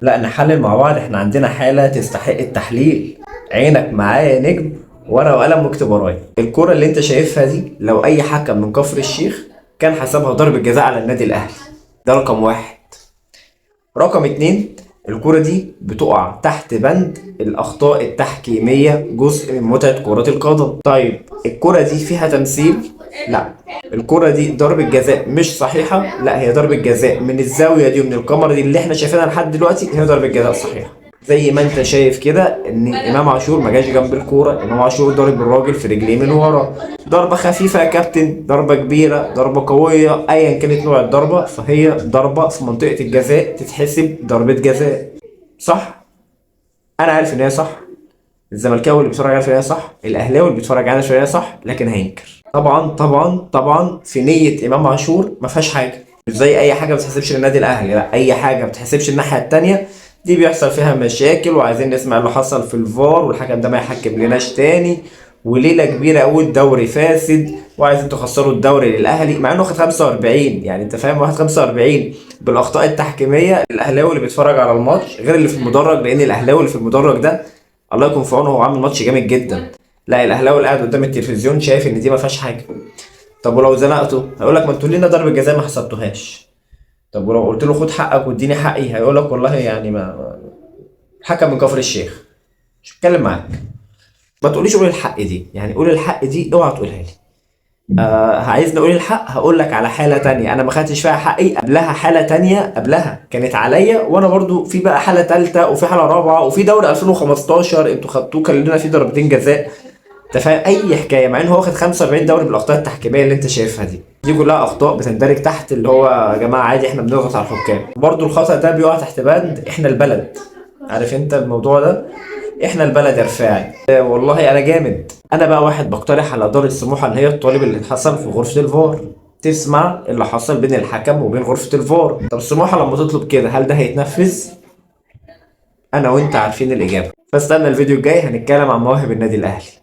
لا نحلل مع بعض، احنا عندنا حالة تستحق التحليل. عينك معايا يا نجم، ورقة وقلم واكتب ورايا. الكرة اللي انت شايفها دي لو اي حكم من كفر الشيخ كان حسبها ضربة جزاء على النادي الاهلي. ده رقم واحد. رقم اتنين، الكرة دي بتقع تحت بند الأخطاء التحكيمية، جزء من متعة كرة القدم. طيب الكرة دي فيها تمثيل؟ لا. الكرة دي ضربة جزاء مش صحيحة؟ لا، هي ضربة جزاء من الزاوية دي ومن الكاميرا دي اللي احنا شايفينها لحد دلوقتي هي ضربة جزاء صحيحة. زي ما انت شايف كده ان امام عاشور ما جاش جنب الكورة، امام عاشور ضارب الراجل في رجليه من ورا، ضربه خفيفة يا كابتن، ضربه كبيرة، ضربه قوية، ايا كانت نوع الضربة فهي ضربه في منطقة الجزاء تتحسب ضربه جزاء. صح؟ انا عارف ان هي صح، الزملكاوي اللي بيتفرج عارف ان هي صح، الاهلاوي اللي بيتفرج عارف ان هي صح، لكن هينكر طبعا طبعا طبعا. في نيه امام عاشور ما فيهاش حاجة، مش زي اي حاجة ما بتحسبش للنادي الاهلي، لا، اي حاجة ما بتحسبش الناحية التانية دي بيحصل فيها مشاكل، وعايزين نسمع اللي حصل في الفار، والحكم ده ما يحكم لناش تاني، وليلة كبيرة قوي، الدوري فاسد وعايزين تخسروا الدوري للاهلي مع انه واخد 45. يعني انت فاهم، واخد 45 بالاخطاء التحكيميه. الاهلاوي اللي بيتفرج على الماتش غير اللي في المدرج، لان الاهلاوي اللي في المدرج ده الله يكون في عونه، هو عامل ماتش جامد جدا. لا، الاهلاوي اللي قاعد قدام التلفزيون شايف ان دي ما فيهاش حاجة. طب ولو زنقته هيقول لك ما انتوا لينا ضربه جزاء ما حسبتوهاش. طب ولو قلت له خد حقك واديني حقي هيقول لك والله يعني ما الحكم من كفر الشيخ مش هتكلم معاك. ما تقوليش قول الحق دي، يعني قول الحق دي اوعى تقولها لي. عايزني اقول الحق؟ هقول لك على حاله تانية انا ما خدتش فيها حقي قبلها، حاله تانية قبلها كانت عليا، وانا برضو في بقى حاله تالتة وفي حاله رابعه وفي دوري 2015 انتوا خدتوه كان لنا فيه ضربتين جزاء. انت فاهم اي حكاية؟ مع ان هو واخد 45 دوري بالاخطاء التحكيميه اللي انت شايفها دي، دي كلها اخطاء بتندرج تحت اللي هو يا جماعة عادي احنا بنضغط على الحكام. برضو الخطا ده بيقع تحت بند احنا البلد، عارف انت الموضوع ده، احنا البلد يا رفاعي. والله انا جامد. انا بقى واحد بقترح على ادارة سموحه ان هي الطالب اللي حصل في غرفة الفار، تسمع اللي حصل بين الحكم وبين غرفة الفار. طب سموحه لما تطلب كده هل ده هيتنفذ؟ انا وانت عارفين الاجابة. فاستنى الفيديو الجاي هنتكلم عن مواهب النادي الاهلي.